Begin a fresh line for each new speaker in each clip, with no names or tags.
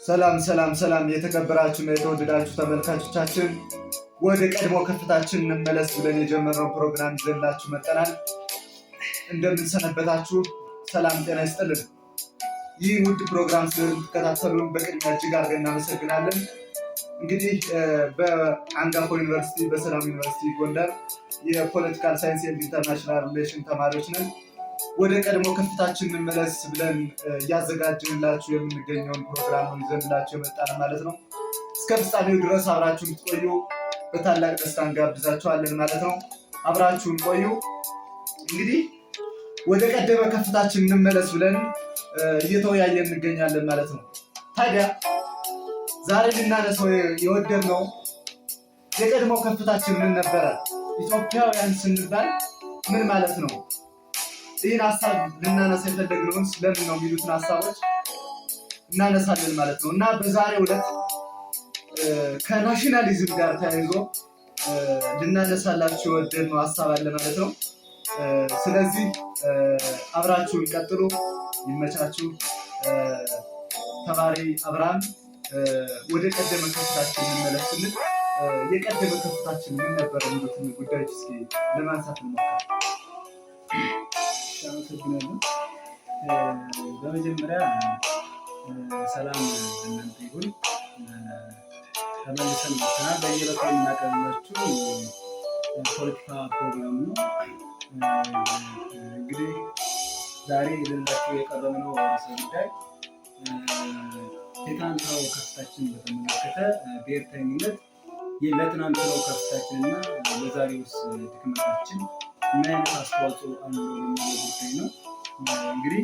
ሰላም ሰላም ሰላም! የተከበራችሁና የተወደዳችሁ ተመልካቾቻችን፣ ወደ ቀድሞ ከፍታችን እንመለስ ብለን የጀመርነው ፕሮግራም ይዘንላችሁ መጥተናል። እንደምን ሰነበታችሁ? ሰላም ጤና ይስጥልን። ይህ ውድ ፕሮግራም ስለምትከታተሉን በቅድሚያ እጅግ አድርገን እናመሰግናለን። እንግዲህ በአንጋፋው ዩኒቨርሲቲ፣ በሰላም ዩኒቨርሲቲ ጎንደር የ political science and international relation ተማሪዎች ነን። ወደ ቀድሞ ከፍታችን እንመለስ ብለን እያዘጋጀንላችሁ የምንገኘውን ፕሮግራም ነው ይዘንላችሁ የመጣን ማለት ነው። እስከ ፍጻሜው ድረስ አብራችሁን እንድትቆዩ በታላቅ ደስታ እንጋብዛችኋለን ማለት ነው። አብራችሁን ቆዩ። እንግዲህ ወደ ቀደመ ከፍታችን እንመለስ ብለን እየተወያየን እንገኛለን ማለት ነው። ታዲያ ዛሬ ልናነሳው የወደድነው የቀድሞ ከፍታችን ምን ነበረ? ኢትዮጵያውያን ስንባል ምን ማለት ነው? ይህን ሀሳብ ልናነሳ የፈለግነውን ስለምን ነው የሚሉትን ሀሳቦች እናነሳለን ማለት ነው። እና በዛሬው ዕለት ከ nationalism ጋር ተያይዞ ልናነሳላችሁ የወደድነው ሀሳብ አለ ማለት ነው። ስለዚህ አብራችሁን ቀጥሉ። ይመቻችሁ። ተማሪ አብርሃም፣ ወደ ቀደመ ከፍታችን እንመለስ ስንል የቀደመ ከፍታችን ምን ነበር የሚሉትን ጉዳዮች እስኪ ለማንሳት እንሞክር።
አመሰግናለሁ። በመጀመሪያ ሰላም ለእናንተ ይሁን። ተመልሰን መጥተናል። በየዕለቱ የምናቀርብላችሁ ፖለቲካ ፕሮግራም ነው። እንግዲህ ዛሬ ይዘንላችሁ የቀረብነው ርዕሰ ጉዳይ የትናንትናው ከፍታችን በተመለከተ፣ ብሔርተኝነት ለትናንትናው ከፍታችን እና ለዛሬውስ ድክመታችን ምን አይነት አስተዋጽኦ አለው የሚለው ጉዳይ ነው። እንግዲህ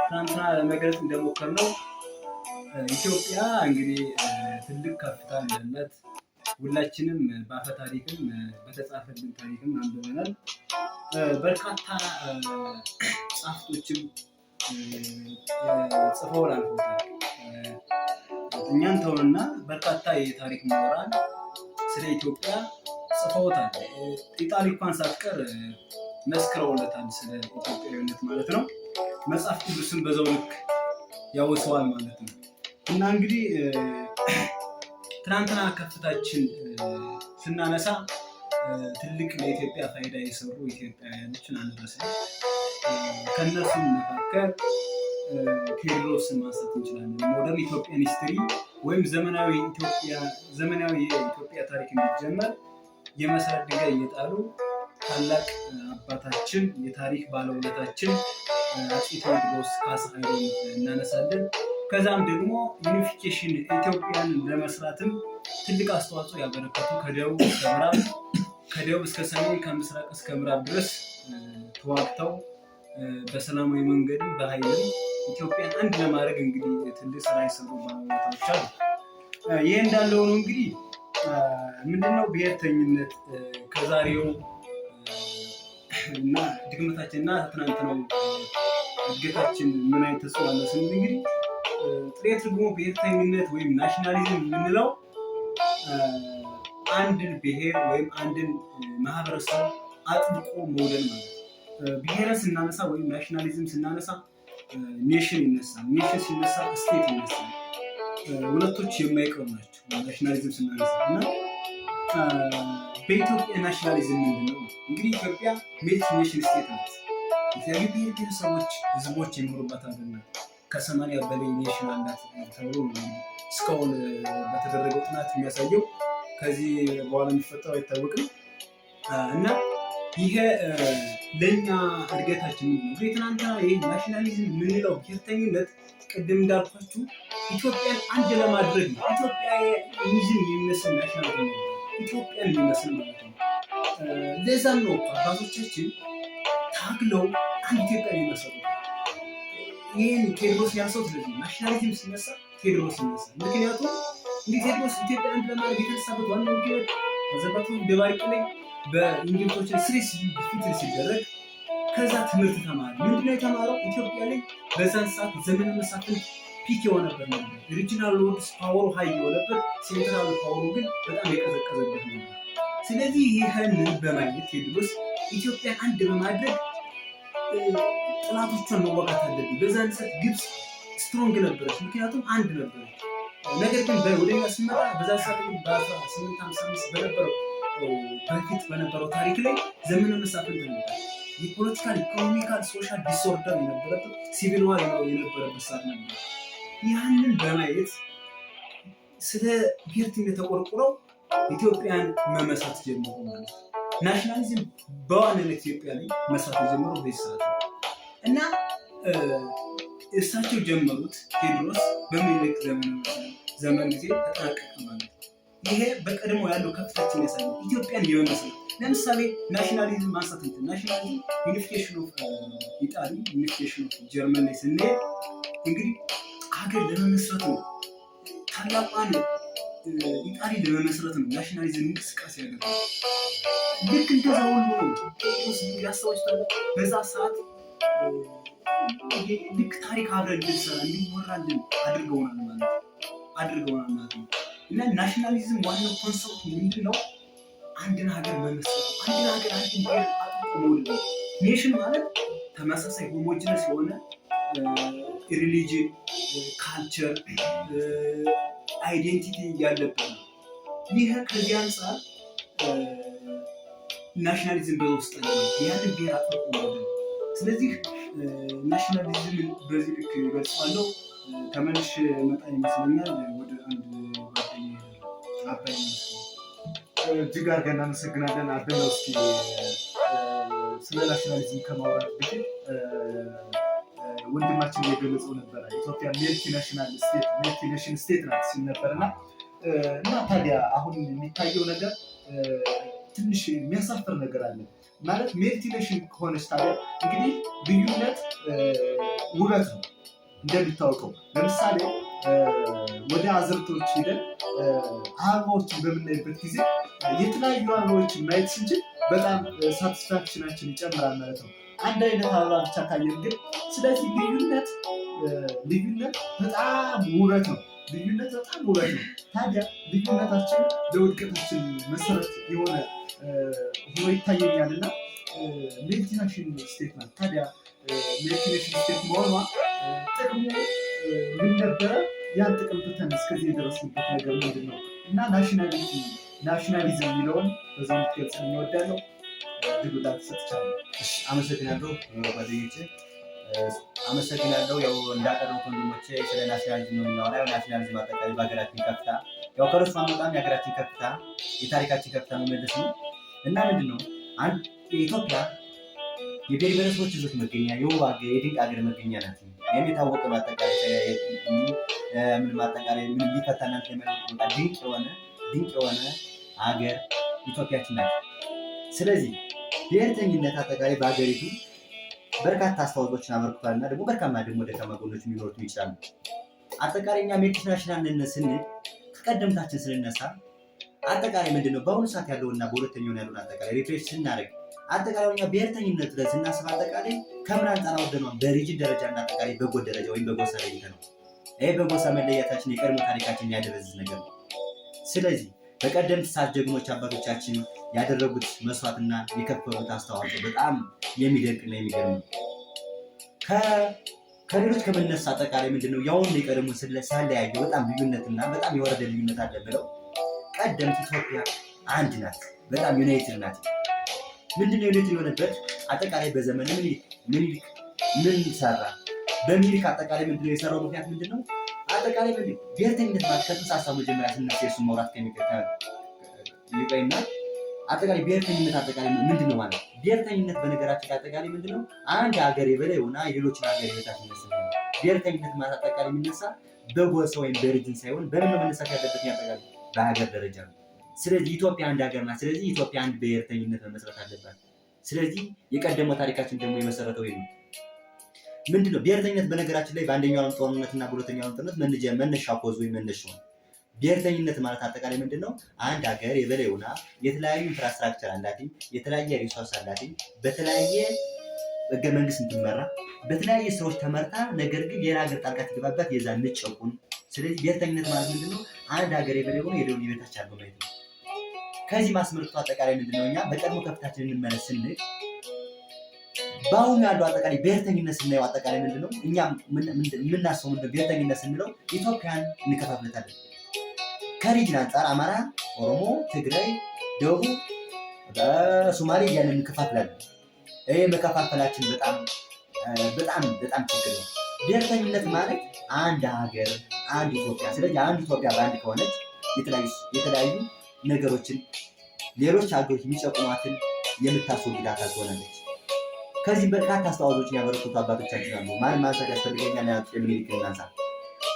ትናንትና ለመግለጽ እንደሞከርነው ኢትዮጵያ እንግዲህ ትልቅ ከፍታ እንዳላት ሁላችንም በአፈ ታሪክም በተጻፈልን ታሪክም አንብበናል። በርካታ ጸሐፍቶችም ጽፈውን አልፈውታል። እኛን ተውንና በርካታ የታሪክ ምሁራን ስለ ኢትዮጵያ ጽፈውታል። ኢጣሊ እንኳን ሳትቀር መስክረውለታል፣ ስለ ኢትዮጵያዊነት ማለት ነው። መጽሐፍ ቅዱስን በዛው ልክ ያወሰዋል ማለት ነው። እና እንግዲህ ትናንትና ከፍታችን ስናነሳ ትልቅ ለኢትዮጵያ ፋይዳ የሰሩ ኢትዮጵያውያኖችን አንረሳም። ከእነሱም መካከል ቴዎድሮስን ማንሳት እንችላለን። Modern Ethiopian history ወይም ዘመናዊ የኢትዮጵያ ታሪክ እንዲጀመር የመሰረት ድንጋይ እየጣሉ ታላቅ አባታችን፣ የታሪክ ባለውለታችን አፄ ቴዎድሮስ ካሳ ኃይሉን እናነሳለን። ከዛም ደግሞ unification ኢትዮጵያን ለመስራትም ትልቅ አስተዋጽኦ ያበረከቱ፣ ከደቡብ እስከ ምዕራብ፣ ከደቡብ እስከ ሰሜን፣ ከምስራቅ እስከ ምዕራብ ድረስ ተዋግተው በሰላማዊ መንገድም በኃይልም ኢትዮጵያን አንድ ለማድረግ እንግዲህ ትልቅ ስራ የሰሩ ባለውለታዎች አሉ። ይህ እንዳለ ሆኖ እንግዲህ ምንድነው ብሔርተኝነት ከዛሬው እና ድክመታችን እና ትናንትናው እድገታችን ምን አይነት ተጽዕኖ አለ ስንል፣ እንግዲህ ጥሬ ትርጉሙ ብሔርተኝነት ወይም nationalism የምንለው አንድን ብሔር ወይም አንድን ማህበረሰብ አጥብቆ መውደድ ማለት ነው። ብሔርን ስናነሳ ወይም nationalism ስናነሳ nation ይነሳል። Nation ሲነሳ state ይነሳል። ሁለቶች የማይቀሩ ናቸው። Nationalism ስናነሳ እና በኢትዮጵያ nationalism ምንድን ነው? እንግዲህ ኢትዮጵያ multi nation state ናት። የተለያዩ ብሔር ብሔረሰቦች፣ ህዝቦች የሚኖሩባት ሀገር ናት። ከ80 በላይ nation አላት ተብሎ እስካሁን በተደረገው ጥናት የሚያሳየው። ከዚህ በኋላ የሚፈጠረው አይታወቅም። እና ይሄ ለእኛ እድገታችን ምንድን ነው? እንግዲህ ትናንትና ይህ nationalism የምንለው ብሔርተኝነት ቅድም እንዳልኳችሁ ኢትዮጵያን አንድ ለማድረግ ነው። ኢትዮጵያኒዝም የሚመስል nationalism፣ ኢትዮጵያን የሚመስል ማለት ነው። ለዛም ነው አባቶቻችን ታግለው አንድ ኢትዮጵያ የመሰሩት። ይህን ቴዎድሮስ ያንሰው። ስለዚህ nationalism ሲነሳ ቴዎድሮስ ይነሳል። ምክንያቱም እንግዲህ ቴዎድሮስ ኢትዮጵያ አንድ ለማድረግ የተነሳበት ዋናው ምክንያት ከዘባቱ ደባርቅ ላይ በእንግሊዞች thrice defeated ሲደረግ ከዛ ትምህርት ተማረ። ምንድነው የተማረው? ኢትዮጵያ ላይ በዛን ሰዓት ዘመነ መሳፍንት peak የሆነበት ነበር። Regional lords power ኡ high የሆነበት፣ central power ኡ ግን በጣም የቀዘቀዘበት ነበር። ስለዚህ ይህንን በማየት ቴዎድሮስ ኢትዮጵያን አንድ በማድረግ ጠላቶቿን መዋጋት አለብኝ። በዛን ሰዓት ግብፅ strong ነበረች፣ ምክንያቱም አንድ ነበረች። ነገር ግን ወደኛ ስንመጣ በዛ ሰዓት በ1855 በነበረው በፊት በነበረው ታሪክ ላይ ዘመነ መሳፍንት ነበር። የ political፣ economical፣ social disorder የነበረበት፣ civil war የነበረበት ሰዓት ነበር። ያንን በማየት ስለ ብሔርተኝነት ተቆርቁረው ኢትዮጵያን መመስረት ጀመሩ ማለት ነው። Nationalism በዋናነት ኢትዮጵያ ላይ መስራት የጀመረው በዚህ ሰዓት ነው እና እሳቸው ጀመሩት፣ ቴዎድሮስ በምኒልክ ዘመን ጊዜ ተጠናቀቀ ማለት ነው። ይሄ በቀድሞ ያለው ከፍታችን ያሳያል። ኢትዮጵያን የመመስረት ለምሳሌ nationalism ማንሳት እንችላለን። Nationalism unification of Italy፣ unification of German ላይ ስንሄድ እንግዲህ ሀገር ለመመስረት ነው። ታላቋን ኢጣሊ ለመመስረት ነው nationalism እንቅስቃሴ ያደረገው። ልክ እንደዛ ሁሉ ጴጥሮስ ያስታውሳል። በዛ ሰዓት ልክ ታሪክ አብረን እንድንሰራ እንዲወራልን አድርገውናል ማለት ነው። እና nationalism ዋናው concept ኡ ምንድን ነው? አንድን ሀገር መመስረት፣ አንድን ሀገር፣ አንድን ብሔር አጥብቆ መውደድ ነው። Nation ማለት ተመሳሳይ homogeneous የሆነ religion፣ culture፣ identity ያለበት ነው። ይህ ከዚህ አንጻር nationalism በውስጥ ያንን ብሔር አጥብቆ መውደድ ነው። ስለዚህ nationalism ን በዚህ ልክ ገልጸዋለሁ። ተመልሼ መጣ ይመስለኛል። ወደ አንድ ጓደኛ አባይ ይመስለኛል።
እጅግ አድርገን እናመሰግናለን። አበበ፣ እስኪ ስለ nationalism ከማውራት በፊት ወንድማችን እየገለጸው ነበረ፣ ኢትዮጵያ multinational state፣ multination state ናት ሲል ነበር። እና ታዲያ አሁን የሚታየው ነገር ትንሽ የሚያሳፍር ነገር አለ። ማለት multination ከሆነች ታዲያ እንግዲህ ልዩነት ውበት ነው እንደሚታወቀው። ለምሳሌ ወደ አዝርቶች ሄደን አበባዎችን በምናይበት ጊዜ የተለያዩ አበባዎችን ማየት ስንችል በጣም satisfaction ኣችን ይጨምራል ማለት ነው። አንድ አይነት አበባ ብቻ ካየን ግን፣ ስለዚህ ልዩነት በጣም ውበት ነው። ልዩነት በጣም ውበት ነው። ታዲያ ልዩነታችን ለውድቀታችን መሰረት የሆነ ሆኖ ይታየኛል። እና multination state ናት። ታዲያ multination state መሆኗ ጥቅሙ ምን ነበረ? ያን ጥቅም ትተን እስከዚህ የደረስንበት ነገር ምንድን ነው? እና nationality፣ nationalism የሚለውን በዛው እንድትገልጽ እወዳለሁ። እድሉን ላንተ ሰጥቻለሁ።
እሺ፣ አመሰግናለሁ ጓደኞቼ፣ አመሰግናለሁ። ያው እንዳቀረቡት ወንድሞቼ ስለ nationalism ነው የምናወራ። ያው nationalism አጠቃላይ በሀገራችን ከፍታ፣ ያው ከርሱ አንወጣም፣ የሀገራችን ከፍታ፣ የታሪካችን ከፍታ መመለስ ነው። እና ምንድን ነው፣ አንድ የኢትዮጵያ የብሔር ብሔረሰቦች ሕዝቦች መገኛ፣ የውብ ሀገር፣ የድንቅ ሀገር መገኛ ናት። ይህም የታወቀ ነው። አጠቃላይ ምንም አጠቃላይ ምንም ሊፈታና ድንቅ የሆነ ሀገር ኢትዮጵያችን ናት። ስለዚህ ብሔርተኝነት አጠቃላይ በሀገሪቱ በርካታ አስተዋጽኦችን አበርክቷል እና ደግሞ በርካማ ደግሞ ደካማ ጎኖች ሊኖሩት ይችላሉ። አጠቃላይ እኛ multinational ነን ስንል ከቀደምታችን ስንነሳ አጠቃላይ ምንድን ነው፣ በአሁኑ ሰዓት ያለውና በሁለተኛው ያለውን አጠቃላይ refresh ስናደርግ አጠቃላይ እኛ ብሔርተኝነት ብለን ስናስብ አጠቃላይ ከምን አንጻር አወደነዋል? በ region ደረጃ እና አጠቃላይ በጎጥ ደረጃ ወይም በጎሳ ለይተን ነው። ይህ በጎሳ መለያታችን የቀድሞ ታሪካችን የሚያደበዝዝ ነገር ነው። ስለዚህ በቀደምት ሰዓት ጀግኖች አባቶቻችን ያደረጉት መስዋዕትና የከፈሉት አስተዋጽኦ በጣም የሚደንቅና የሚገርም ነው። ከሌሎች ከመነሳ አጠቃላይ ምንድነው፣ ያውን የቀደሙን ሳለያየው በጣም ልዩነትና በጣም የወረደ ልዩነት አለ ብለው ቀደምት ኢትዮጵያ አንድ ናት፣ በጣም united ናት። ምንድነው united የሆነበት? አጠቃላይ በዘመነ ምኒልክ፣ ምኒልክ ምን ሰራ? በምኒልክ አጠቃላይ ምንድነው የሰራው ምክንያት ምንድነው? አጠቃላይ ምንድነው ብሔርተኝነት ማለት ከጽንሰ ሀሳቡ መጀመሪያ ስነሳ የእሱን መውራት ይቆይና አጠቃላይ ብሔርተኝነት አጠቃላይ ምንድን ነው ማለት፣ ብሔርተኝነት በነገራችን ላይ አጠቃላይ ምንድን ነው? አንድ ሀገር የበላይ ሆና የሌሎችን ሀገር የበታች የሚመስል ነው። ብሔርተኝነት ማለት አጠቃላይ የሚነሳ በጎሳ ወይም በ region ሳይሆን በምን ነው መነሳት ያለበት? አጠቃላይ በሀገር ደረጃ ነው። ስለዚህ ኢትዮጵያ አንድ ሀገር ናት። ስለዚህ ኢትዮጵያ አንድ ብሔርተኝነት መመስረት አለባት። ስለዚህ የቀደመው ታሪካችን ደግሞ የመሰረተው ይሄ ነው። ምንድን ነው ብሔርተኝነት? በነገራችን ላይ በአንደኛው ዓለም ጦርነት እና በሁለተኛው ዓለም ጦርነት መነሻ cause ወይም መነሻው ነው። ብሔርተኝነት ማለት አጠቃላይ ምንድን ነው? አንድ ሀገር የበላይ ሆና የተለያዩ infrastructure አላትኝ፣ የተለያየ resource አላትኝ፣ በተለያየ ህገ መንግስት እንድትመራ በተለያየ ሰዎች ተመርታ፣ ነገር ግን ሌላ ሀገር ጣልቃ ትገባባት የዛ ንጨቁን። ስለዚህ ብሔርተኝነት ማለት ምንድን ነው? አንድ ሀገር የበላይ ሆኖ የሌላውን የበታች አድርጎ ማየት ነው። ከዚህ ማስመልክቶ አጠቃላይ ምንድን ነው፣ እኛ በቀድሞ ከፍታችን እንመለስ ስንል በአሁኑ ያለው አጠቃላይ ብሔርተኝነት ስናየው አጠቃላይ ምንድን ነው እኛ የምናስበው ምንድን ነው? ብሔርተኝነት ስንለው ኢትዮጵያን እንከፋፍለታለን። ከ region አንጻር አማራ፣ ኦሮሞ፣ ትግራይ፣ ደቡብ፣ ሶማሌ እያልን እንከፋፍላለን። ይህ መከፋፈላችን በጣም በጣም በጣም ችግር ነው። ብሔርተኝነት ማለት አንድ ሀገር፣ አንድ ኢትዮጵያ። ስለዚህ አንድ ኢትዮጵያ በአንድ ከሆነች የተለያዩ ነገሮችን ሌሎች ሀገሮች የሚጨቁኗትን የምታስወግድ አካል ትሆናለች። ከዚህም በርካታ አስተዋጽኦችን ያበረከቱ አባቶቻችን አሉ። ማን ማንሳት ያስፈልገኛል? አፄ ምኒልክን እናንሳ።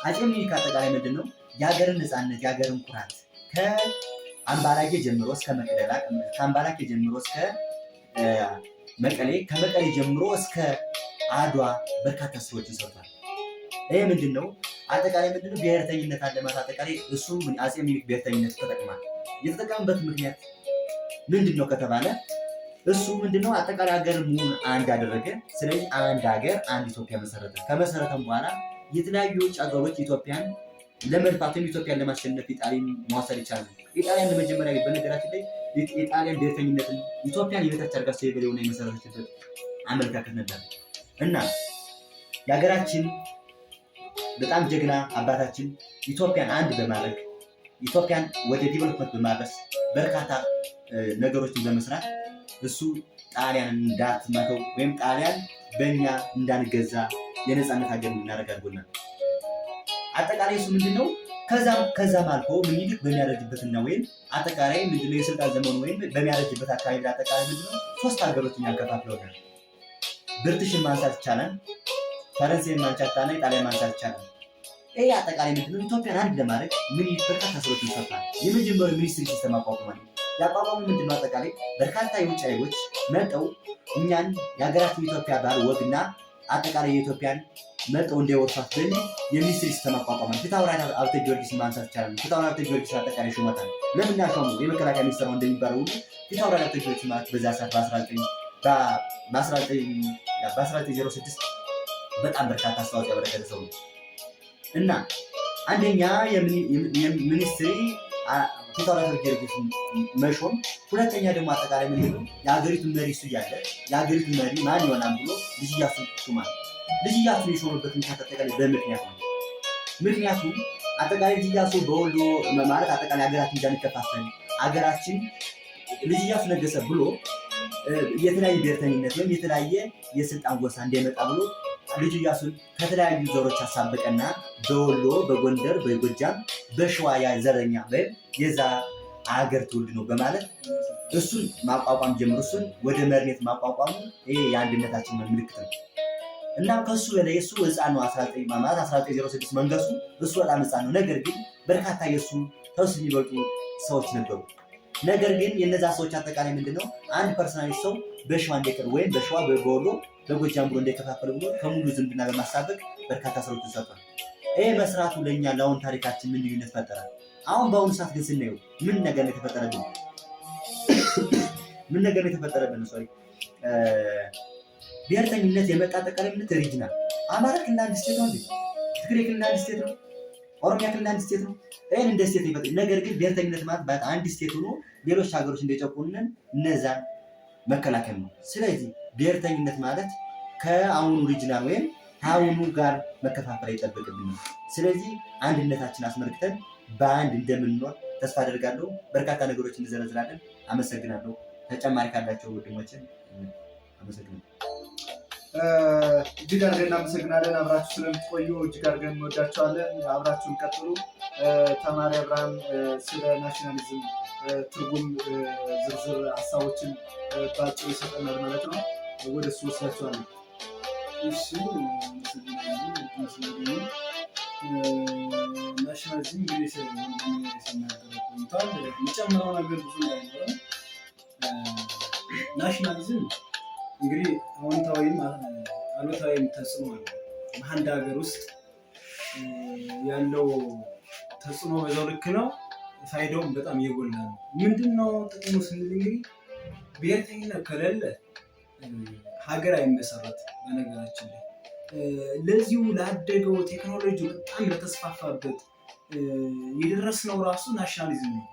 አፄ ምኒልክ አጠቃላይ ምንድን ነው የሀገርን ነፃነት፣ የሀገርን ኩራት ከአምባላጌ ጀምሮ እስከ መቅደላ፣ ከአምባላጌ ጀምሮ እስከ መቀሌ፣ ከመቀሌ ጀምሮ እስከ አድዋ በርካታ ስራዎችን ሰርቷል። ይህ ምንድን ነው? አጠቃላይ ምንድን ነው ብሔርተኝነት አለ ማለት አጠቃላይ እሱ አፄ ምኒልክ ብሔርተኝነት ተጠቅሟል። የተጠቀመበት ምክንያት ምንድን ነው ከተባለ እሱ ምንድነው አጠቃላይ ሀገር ሙሉ አንድ አደረገ። ስለዚህ አንድ ሀገር አንድ ኢትዮጵያ መሰረተ። ከመሰረተም በኋላ የተለያዩ የውጭ ሀገሮች ኢትዮጵያን ለመድፋት ወይም ኢትዮጵያን ለማሸነፍ ኢጣሊያን መውሰድ ይቻላል። ኢጣሊያን ለመጀመሪያ በነገራችን ላይ የጣሊያን ብሔርተኝነትን ኢትዮጵያን የበታች አድርጋ ሰው የበላይ ሆና የመሰረተችበት አመለካከት ነበር እና የሀገራችን በጣም ጀግና አባታችን ኢትዮጵያን አንድ በማድረግ ኢትዮጵያን ወደ development በማድረስ በርካታ ነገሮችን በመስራት እሱ ጣሊያን እንዳትመተው ወይም ጣሊያን በእኛ እንዳንገዛ የነፃነት ሀገር እንድናደርግ አድርጎናል። አጠቃላይ እሱ ምንድን ነው ከዛም አልፎ ምኒልክ በሚያረጅበትና ወይም አጠቃላይ ምንድነው የስልጣን ዘመኑ ወይም በሚያረጅበት አካባቢ ላይ አጠቃላይ ምንድነው ሶስት ሀገሮችን ያከፋፍለውናል። ብሪቲሽን ማንሳት ይቻላል፣ ፈረንሳይን ማንሳት ይቻላል፣ ጣሊያን ማንሳት ይቻላል። ይህ አጠቃላይ ምንድነው ኢትዮጵያን አንድ ለማድረግ ምኒልክ በርካታ ስራዎችን ሰርቷል። የመጀመሪያው ministry system አቋቁሟል። ያቋቋሙ ምንድነው አጠቃላይ በርካታ የውጭ ኃይሎች መጠው እኛን የሀገራችን ኢትዮጵያ ባህል ወግና አጠቃላይ የኢትዮጵያን መጠው እንዳይወርሷት በሚል የ ministry system አቋቋማል። ፊታውራሪ ሀብተ ጊዮርጊስን ማንሳት ይቻላል። ፊታውራሪ ሀብተ ጊዮርጊስ አጠቃላይ ሾመታል። ለምን ያሾሙ? የመከላከያ ሚኒስትር ነው እንደሚባለው ሁሉ ፊታውራሪ ሀብተ ጊዮርጊስ ማለት በዛ ሰዓት በ1906 በጣም በርካታ አስተዋጽኦ ያበረከተ ሰው ነው እና አንደኛ የ ministry ፊታውራሪ ሀብተ ጊዮርጊስ መሾም፣ ሁለተኛ ደግሞ አጠቃላይ ምንድነው የሀገሪቱን መሪ እሱ እያለ የሀገሪቱን መሪ ማን ይሆናል ብሎ ልጅ ኢያሱን ሾሟል። ልጅ ኢያሱን የሾመበት ምክንያት አጠቃላይ በምክንያት ነው። ምክንያቱም አጠቃላይ ልጅ ኢያሱ በወሎ ማለት አጠቃላይ ሀገራችን እንዳንከፋፈል ሀገራችን ልጅ ኢያሱ ነገሰ ብሎ የተለያዩ ብሔርተኝነት ወይም የተለያየ የስልጣን ጎሳ እንዳይመጣ ብሎ ልጅ ኢያሱን ከተለያዩ ዘሮች አሳበቀና በወሎ፣ በጎንደር፣ በጎጃም፣ በሸዋ ዘረኛ ወይም የዛ አገር ትውልድ ነው በማለት እሱን ማቋቋም ጀምሮ እሱን ወደ መሪነት ማቋቋሙ ይሄ የአንድነታችን ምልክት ነው። እና ከሱ በላይ እሱ ህፃን ነው። 19 ማለት 1906 መንገሱ እሱ በጣም ህፃን ነው። ነገር ግን በርካታ የእሱ ከሱ የሚበልጡ ሰዎች ነበሩ። ነገር ግን የነዛ ሰዎች አጠቃላይ ምንድነው አንድ personally ሰው በሸዋ እንዳይቀር ወይም በሸዋ በወሎ በጎጃም ብሎ እንዳይከፋፈል ብሎ ከሙሉ ዝምድና በማሳበቅ በርካታ ስራዎችን ሰርቷል። ይሄ መስራቱ ለእኛ ለአሁን ታሪካችን ምን ልዩነት ፈጠረ? አሁን በአሁኑ ሰዓት ግን ስናየው ምን ነገር ነው የተፈጠረብን? ምን ነገር ነው የተፈጠረብን? sorry ብሔርተኝነት የመጣ አጠቃላይ regional አማራ ክልል አንድ state ነው እንዴ? ትግሬ ክልል አንድ state ነው። ኦሮሚያ ክልል አንድ state ነው። ይህን እንደ state ነው ይፈጥ ነገር ግን ብሔርተኝነት ማለት አንድ state ሆኖ ሌሎች ሀገሮች እንደጨቁንን እነዛን መከላከል ነው። ስለዚህ ብሔርተኝነት ማለት ከአሁኑ regional ወይም ከአሁኑ ጋር መከፋፈል አይጠበቅብንም። ስለዚህ አንድነታችን አስመልክተን በአንድ እንደምንኖር ተስፋ አደርጋለሁ። በርካታ ነገሮች እንዘረዝራለን። አመሰግናለሁ። ተጨማሪ ካላቸው ወንድሞችን አመሰግናለሁ።
እጅግ አድርገን እናመሰግናለን። አብራችሁ ስለምትቆዩ እጅግ አድርገን እንወዳቸዋለን። አብራችሁን ቀጥሉ። ተማሪ አብርሃም ስለ nationalism ትርጉም ዝርዝር ሀሳቦችን በአጭሩ ይሰጠናል ማለት ነው። ወደ እሱ ወስዳቸዋለን።
እሺ nationalism እንግዲህ ሲናገር ቆይቷል። የሚጨምረው ነገር ብዙ እንዳይኖረም nationalism እንግዲህ አዎንታዊም አሉታዊም ተጽዕኖ አለ። በአንድ ሀገር ውስጥ ያለው ተጽዕኖ በዛው ልክ ነው። ፋይዳውም በጣም እየጎላ ነው። ምንድን ነው ጥቅሙ ስንል እንግዲህ ብሔርተኝነት ከሌለ ሀገር አይመሰረትም። በነገራችን ላይ ለዚሁ ላደገው ቴክኖሎጂ በጣም ለተስፋፋበት የደረስነው ራሱ nationalism ነው።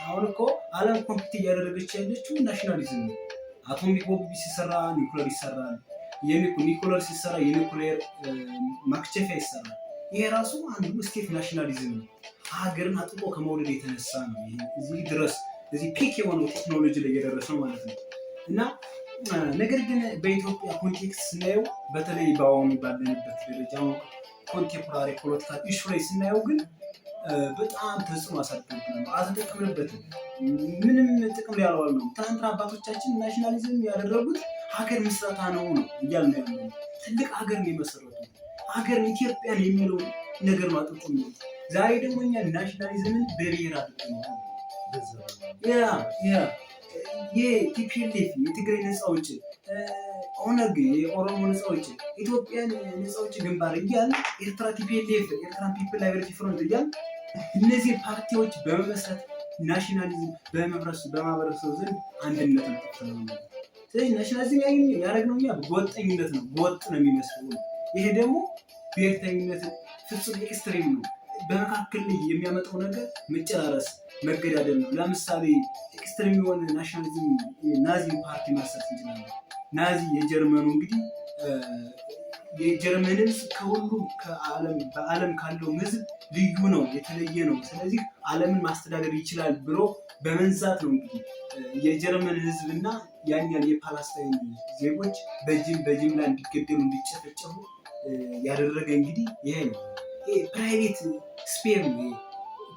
አሁን እኮ ዓለም compete እያደረገች ያለችው nationalism ነው። Atomic bomb ሲሰራ ኒኩለር ይሰራል። ኒኩለር ሲሰራ የኒኩሌር ማክቸፊያ ይሰራል። ይሄ ራሱ አንዱ state nationalism ነው። ሀገርን አጥብቆ ከመውደድ የተነሳ ነው እዚህ ድረስ፣ እዚህ peak የሆነው ቴክኖሎጂ ላይ የደረሰው ማለት ነው። እና ነገር ግን በኢትዮጵያ context ስናየው፣ በተለይ በአሁኑ ባለንበት ደረጃ contemporary political issue ላይ ስናየው ግን በጣም ተጽዕኖ አሳድሮብናል። አልተጠቀምንበትም። ምንም ጥቅም ላይ አልዋልነውም። ትናንትና አባቶቻችን nationalism ያደረጉት ሀገር ምስረታ ነው ነው እያልን ያለ፣ ትልቅ ሀገር ነው የመሰረቱት። ሀገርን ኢትዮጵያን የሚለው ነገር ነው አጥብቆ የሚሉት። ዛሬ ደግሞ እኛ nationalism ን በብሔር አድርገነዋል። Yeah፣ የ TPLF የትግራይ ነፃ አውጪ፣ ኦነግ የኦሮሞ ነፃ አውጪ፣ ኢትዮጵያን ነፃ አውጪ ግንባር እያል፣ ኤርትራ TPLF፣ Eritrean People Liberation Front እያል እነዚህ ፓርቲዎች በመመስረት nationalism በማህበረሰቡ ዘንድ አንድነት ነው። ስለዚህ nationalism ያደረግነው እኛ ጎጠኝነት ነው፣ ጎጥ ነው የሚመስለው ነው። ይሄ ደግሞ ብሔርተኝነት ፍጹም extreme ነው። በመካከል ላይ የሚያመጣው ነገር መጨራረስ፣ መገዳደል ነው። ለምሳሌ extreme የሆነ nationalism ናዚ ፓርቲ ማንሳት እንችላለን። ናዚ የጀርመኑ፣ እንግዲህ የጀርመን ህዝብ ከሁሉም በዓለም ካለው ህዝብ ልዩ ነው፣ የተለየ ነው። ስለዚህ ዓለምን ማስተዳደር ይችላል ብሎ በመንዛት ነው እንግዲህ የጀርመን ህዝብ እና ያን ያህል የፓላስታይን ዜጎች በጅምላ እንዲገደሉ፣ እንዲጨፈጨፉ ያደረገ እንግዲህ ይሄ ነው። Private sphere ነው።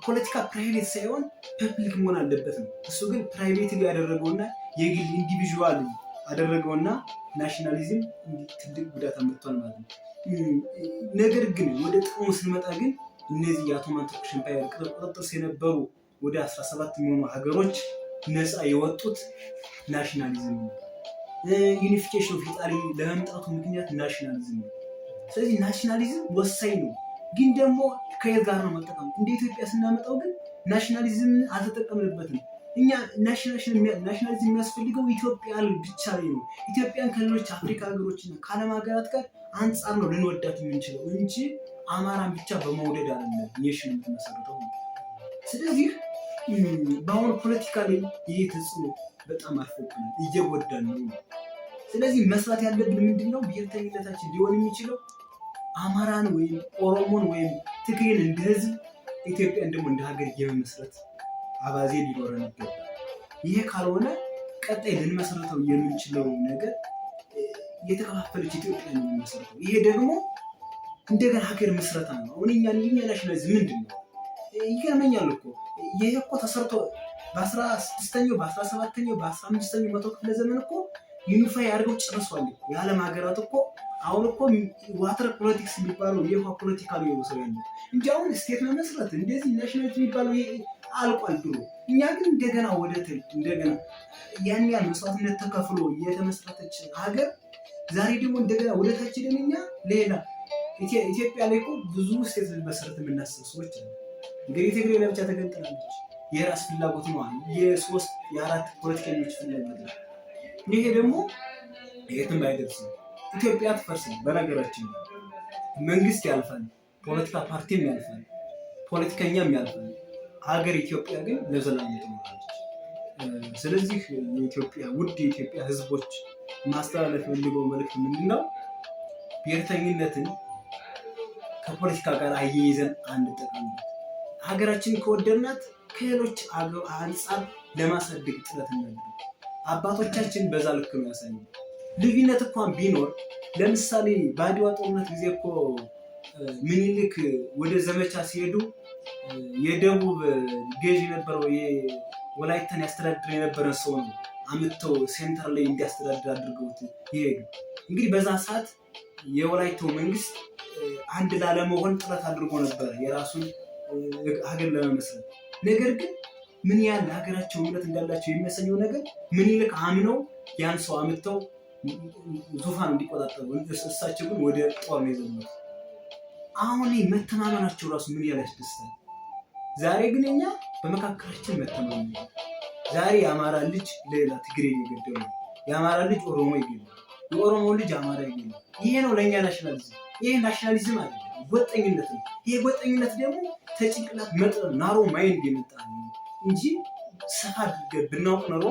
ፖለቲካ private ሳይሆን public መሆን አለበት ነው። እሱ ግን private ያደረገውና የግል individual አደረገውና nationalism ትልቅ ጉዳት አምጥቷል ማለት ነው። ነገር ግን ወደ ጥቅሙ ስንመጣ ግን እነዚህ የ Ottoman Turkish Empire ቁጥጥር ስር የነበሩ ወደ 17 የሚሆኑ ሀገሮች ነፃ የወጡት nationalism ነው። Unification of Italy ለመምጣቱ ምክንያት nationalism ነው። ስለዚህ nationalism ወሳኝ ነው። ግን ደግሞ ከየት ጋር ነው መጠቀም? እንደ ኢትዮጵያ ስናመጣው ግን nationalism አልተጠቀምንበትም። እኛ nationalism የሚያስፈልገው ኢትዮጵያ ብቻ ላይ ነው። ኢትዮጵያን ከሌሎች አፍሪካ ሀገሮችና ከዓለም ሀገራት ጋር አንጻር ነው ልንወዳት የምንችለው እንጂ አማራን ብቻ በመውደድ አይደለም nation የምትመሰርተው። ስለዚህ በአሁኑ ፖለቲካ ላይ ይህ ተጽዕኖ በጣም አርፎብናል፣ እየጎዳን ነው። ስለዚህ መስራት ያለብን ምንድን ነው? ብሔርተኝነታችን ሊሆን የሚችለው አማራን ወይም ኦሮሞን ወይም ትግሬን እንደ ህዝብ፣ ኢትዮጵያን ደግሞ እንደ ሀገር የመመስረት አባዜ ሊኖረን ይገባል። ይሄ ካልሆነ ቀጣይ ልንመሰረተው የምንችለው ነገር የተከፋፈለች ኢትዮጵያ ነው የምንመሰረተው። ይሄ ደግሞ እንደገና ሀገር ምስረታ ነው። አሁን እኛ nationalism ምንድን ነው? ይገርመኛል እኮ፣ ይሄ እኮ ተሰርቶ በ16ኛው፣ በ17ኛው፣ በ15ኛው መቶ ክፍለ ዘመን እኮ unify አድርገው ጨርሷል። የዓለም ሀገራት እኮ አሁን እኮ water politics የሚባለው የውሃ ፖለቲካ ነው ሰው ያለው እንጂ አሁን state መመስረት እንደዚህ nationality የሚባለው አልቋል ድሮ። እኛ ግን እንደገና ወደ ትል እንደገና ያን ያህል መስዋዕትነት ተከፍሎ የተመሰረተች ሀገር ዛሬ ደግሞ እንደገና ወደ ታች ደን እኛ ሌላ ኢትዮጵያ ላይ እኮ ብዙ state መሰረት የምናስብ ሰዎች አሉ። እንግዲህ ትግሬ ለብቻ ተገንጥላለች። የራስ ፍላጎት ነው፣ የሶስት የአራት ፖለቲከኞች ፍላጎት ነው። ይሄ ደግሞ የትም አይደርስም። ኢትዮጵያ አትፈርስም። በነገራችን መንግስት ያልፋል፣ ፖለቲካ ፓርቲም ያልፋል፣ ፖለቲከኛም ያልፋል። ሀገር ኢትዮጵያ ግን ለዘላለም ትኖራለች። ስለዚህ የኢትዮጵያ ውድ የኢትዮጵያ ሕዝቦች ማስተላለፍ የፈልገው መልዕክት ምንድን ነው? ብሔርተኝነትን ከፖለቲካ ጋር አያይዘን አንጠቀምበት። ሀገራችንን ከወደድናት ከሌሎች አንጻር ለማሳደግ ጥረት እናድርግ። አባቶቻችን በዛ ልክ ነው ያሳዩ። ልዩነት እንኳን ቢኖር፣ ለምሳሌ በአድዋ ጦርነት ጊዜ እኮ ምኒልክ ወደ ዘመቻ ሲሄዱ የደቡብ ገዥ የነበረው ወላይታን ያስተዳድር የነበረ ሰው ነው አምጥተው center ላይ እንዲያስተዳድር አድርገውት ይሄዱ። እንግዲህ በዛ ሰዓት የወላይታው መንግስት አንድ ላለመሆን ጥረት አድርጎ ነበረ የራሱን ሀገር ለመመስረት። ነገር ግን ምን ያህል ለሀገራቸው እምነት እንዳላቸው የሚያሳየው ነገር ምኒልክ አምነው ያን ሰው አምጥተው ዙፋን እንዲቆጣጠሩ፣ እሳቸው ግን ወደ ጦር ነው የዘመቱት። አሁን መተማመናቸው ራሱ ምን ያህል ያስደስታል። ዛሬ ግን እኛ በመካከላችን መተማመን፣ ዛሬ የአማራ ልጅ ሌላ ትግሬ እየገደሉ ነው። የአማራ ልጅ ኦሮሞ ይገላል። የኦሮሞ ልጅ አማራ ይገላል። ይሄ ነው ለእኛ nationalism። ይሄ nationalism አይደለም፣ ጎጠኝነት ነው። ይሄ ጎጠኝነት ደግሞ ተጭንቅላት መጥበብ narrow mind የመጣ ነው እንጂ ሰፋ አድርገን ብናውቅ ኖሮ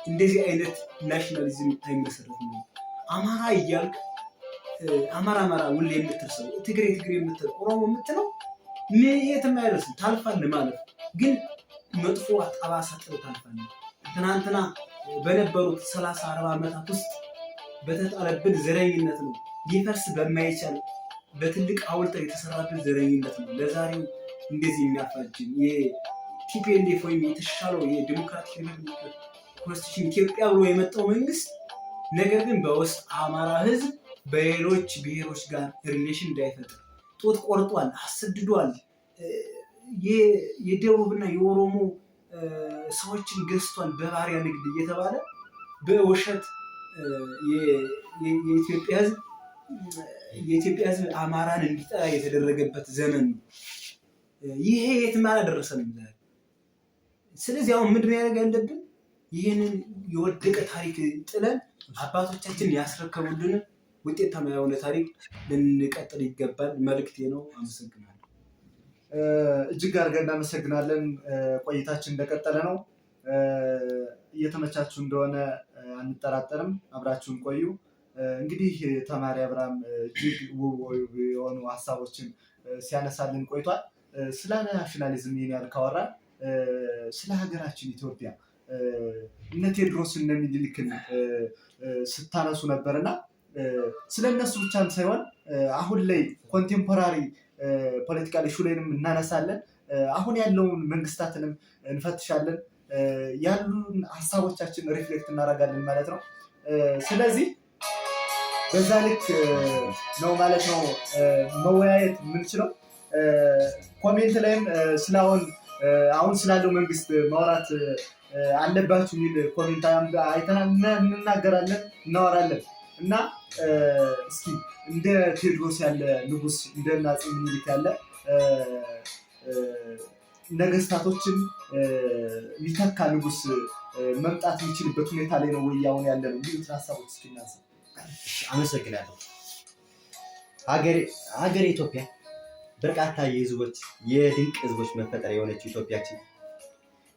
እንደዚህ አይነት nationalism አይመሰረትም። አማራ እያልክ አማራ አማራ ውል የምትል ሰው፣ ትግሬ ትግሬ የምትል፣ ኦሮሞ የምትለው የትም አይደርስም። ታልፋለህ ማለት ግን መጥፎ ጠባሳ ጥለህ ታልፋለህ። ትናንትና በነበሩት 30 40 ዓመታት ውስጥ በተጣለብን ዘረኝነት ነው፣ ሊፈርስ በማይቻል በትልቅ ሐውልት የተሰራብን ዘረኝነት ነው ለዛሬው እንደዚህ የሚያፋጅን። የ TPLF ወይም የተሻለው የ Democratic Republic Constitution ኢትዮጵያ ብሎ የመጣው መንግስት ነገር ግን በውስጥ አማራ ህዝብ በሌሎች ብሔሮች ጋር relation እንዳይፈጥር ጡት ቆርጧል፣ አሰድዷል። የደቡብና የኦሮሞ ሰዎችን ገዝቷል በባሪያ ንግድ እየተባለ በውሸት የኢትዮጵያ ህዝብ አማራን እንዲጠላ የተደረገበት ዘመን ነው። ይሄ የትም አላደረሰንም ዛሬ። ስለዚህ አሁን ምንድን ያደርግ ያለብን? ይህንን የወደቀ ታሪክ ጥለን አባቶቻችን ያስረከቡልን ውጤታማ የሆነ ታሪክ ልንቀጥል ይገባል። መልእክቴ ነው። አመሰግናለሁ።
እጅግ አድርገን እናመሰግናለን። ቆይታችን እንደቀጠለ ነው። እየተመቻችሁ እንደሆነ አንጠራጠርም። አብራችሁን ቆዩ። እንግዲህ ተማሪ አብርሃም እጅግ ውብ የሆኑ ሀሳቦችን ሲያነሳልን ቆይቷል። ስለ nationalism ይህን ያህል ካወራን ስለ ሀገራችን ኢትዮጵያ እነ ቴዎድሮስ እነ ሚኒሊክን ስታነሱ ነበር እና ስለ እነሱ ብቻም ሳይሆን አሁን ላይ contemporary political issue ላይንም እናነሳለን። አሁን ያለውን መንግስታትንም እንፈትሻለን። ያሉን ሀሳቦቻችን reflect እናደርጋለን ማለት ነው። ስለዚህ በዛ ልክ ነው ማለት ነው መወያየት የምንችለው። Comment ላይም ስለአሁን አሁን ስላለው መንግስት ማውራት አለባችሁ የሚል comment አይተናል። እንናገራለን፣ እናወራለን እና እስኪ እንደ ቴዎድሮስ ያለ ንጉስ፣ እንደ አፄ ምኒልክ ያለ ነገስታቶችን የሚተካ ንጉስ መምጣት የሚችልበት ሁኔታ ላይ ነው ወይ አሁን ያለ ነው የሚሉትን ሀሳቦች እስኪ እናንሳ።
አመሰግናለሁ። ሀገር ኢትዮጵያ በርካታ የህዝቦች የድንቅ ህዝቦች መፈጠሪያ የሆነችው ኢትዮጵያችን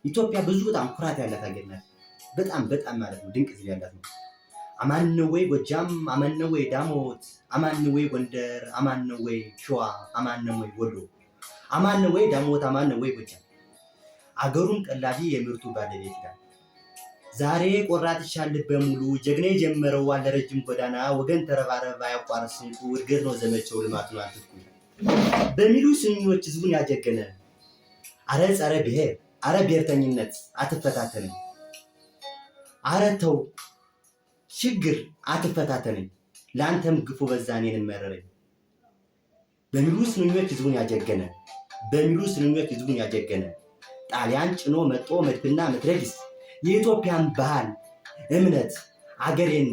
ኢትዮጵያ ብዙ በጣም ኩራት ያላት ሀገር ናት። በጣም በጣም ማለት ነው ድንቅ ህዝብ ያላት ነው። አማን ነው ወይ ጎጃም፣ አማን ነው ወይ ዳሞት፣ አማን ነው ወይ ጎንደር፣ አማን ነው ወይ ሸዋ፣ አማን ነው ወይ ወሎ፣ አማን ነው ወይ ዳሞት፣ አማን ነው ወይ ጎጃም። አገሩን ቀላቢ የምርቱ ባለቤት ይላል። ዛሬ ቆራጥ ይሻል በሙሉ ጀግና የጀመረው አለ ረጅም ጎዳና፣ ወገን ተረባረብ አያቋርጥ ስንቁ፣ እድገት ነው ዘመቻው ልማቱን አትጥቁ በሚሉ ስንኞች ህዝቡን ያጀገነ፣ አረ ጸረ ብሔር፣ አረ ብሔርተኝነት አትፈታተነኝ፣ አረ ተው ችግር አትፈታተነኝ፣ ለአንተም ግፉ በዛ እኔንም መረረኝ በሚሉ ስንኞች ህዝቡን ያጀገነ፣ በሚሉ ስንኞች ህዝቡን ያጀገነ፣ ጣሊያን ጭኖ መጦ መድፍና መትረጊስ የኢትዮጵያን ባህል እምነት አገሬን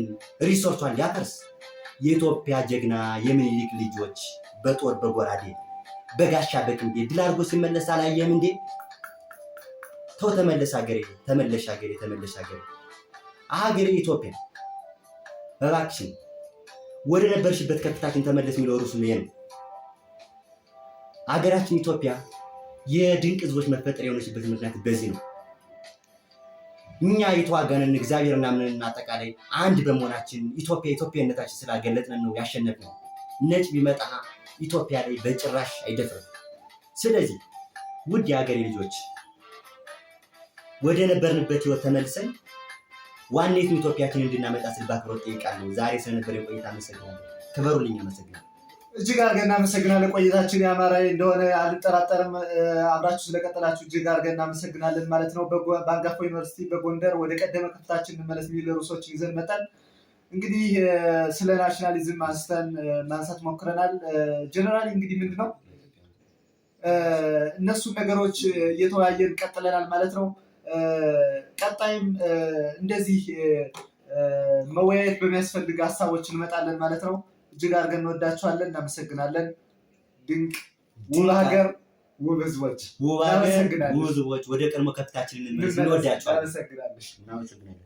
resource ኧን ሊያፈርስ፣ የኢትዮጵያ ጀግና የምኒልክ ልጆች በጦር በጎራዴ በጋሻ በክንዴ ድል አድርጎ ሲመለስ አላየም እንዴ? ተው ተመለስ አገሬ፣ ተመለሽ አገሬ፣ ተመለሽ አገሬ፣ አገሬ ኢትዮጵያ እባክሽን ወደ ነበርሽበት ከፍታችን ተመለስ የሚለው ርዕሱ ይሄ ነው። አገራችን ኢትዮጵያ የድንቅ ህዝቦች መፈጠር የሆነችበት ምክንያት በዚህ ነው። እኛ የተዋጋንን እግዚአብሔር እናምንና አጠቃላይ አንድ በመሆናችን ኢትዮጵያ ኢትዮጵያነታችን ስላገለጥን ነው ያሸነፍነው። ነጭ ቢመጣ ኢትዮጵያ ላይ በጭራሽ አይደፍርም። ስለዚህ ውድ የሀገሬ ልጆች ወደ ነበርንበት ህይወት ተመልሰን ዋኔቱን ኢትዮጵያችን እንድናመጣ ስል በአክብሮት ጠይቃለሁ። ዛሬ ስለነበረ ቆይታ አመሰግናለሁ። ክበሩልኝ። አመሰግናለሁ።
እጅግ አድርገን እናመሰግናለን። ቆይታችን ያማረ እንደሆነ አልጠራጠርም። አብራችሁ ስለቀጠላችሁ እጅግ አድርገን እናመሰግናለን ማለት ነው። በአንጋፋው ዩኒቨርሲቲ በጎንደር ወደ ቀደመ ከፍታችን እንመለስ የሚል ርዕሶችን ይዘን መጠን እንግዲህ ስለ nationalism አንስተን ማንሳት ሞክረናል። Generally እንግዲህ ምንድነው እነሱን ነገሮች እየተወያየን ቀጥለናል ማለት ነው። ቀጣይም እንደዚህ መወያየት በሚያስፈልግ ሀሳቦች እንመጣለን ማለት ነው። እጅግ አድርገን እንወዳችኋለን፣ እናመሰግናለን። ድንቅ ውብ ሀገር፣ ውብ ህዝቦች፣
ውብ ሀገር፣ ውብ ህዝቦች፣ ወደ ቀድሞ ከፍታችን እንመለስ። እንወዳችኋለን።
እናመሰግናለን።